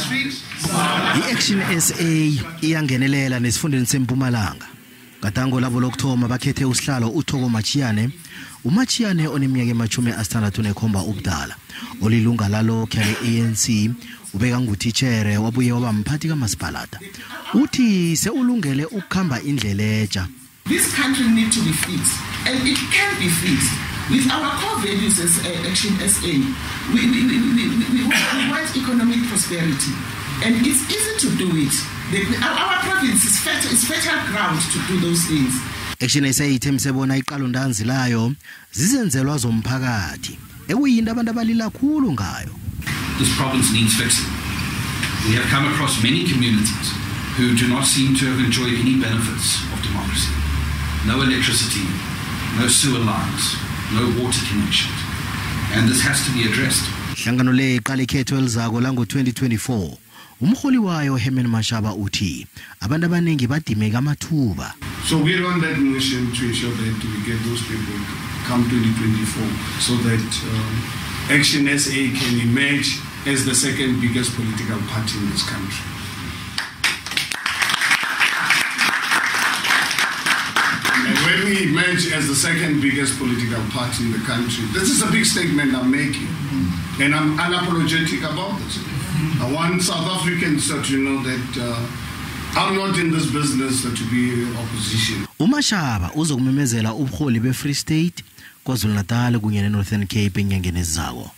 fixed. I-Action SA iyangenelela nesifundeni seMpumalanga. Gadango labo lokuthoma bakhethe usihlalo uThoko Machiyane. UMachiyane oneminyaka ema-67 ubudala, olilunga lalokho le-ANC, ubeka ngutitjhere wabuye waba mphathi kamasipalata. Uthi seulungele ukukhamba indlela etsha. This country needs to be fixed, and it can be fixed. With our core values as Action SA, we want economic prosperity, and it's easy to do it. Our province is fertile ground to do those things. Action SA ithembise bona iqalontanzi layo zizenzelwa zomphakathi, ekuyinto abantu abalila khulu ngayo. This province needs fixing. We have come across many communities who do not seem to have enjoyed any benefits of democracy. No electricity, no sewer lines, no water connections. And this has to be addressed. Ihlangano le iqala ikhetho elizako lango-2024. Umholi wayo Herman Mashaba uthi abantu abaningi badimeka amathuba. So we're on that mission to ensure that we get those people come 2024 so that Action SA can emerge as the second biggest political party in this country. And when we emerge as the second biggest political party in the country, this is a big statement I'm making, and I'm unapologetic about this. I want South Africans to know that I'm not in this business to be opposition. UMashaba uzokumemezela ubuholi be-Free State, KwaZulu-Natal kunye ne-Northern Cape enyangeni ezizako.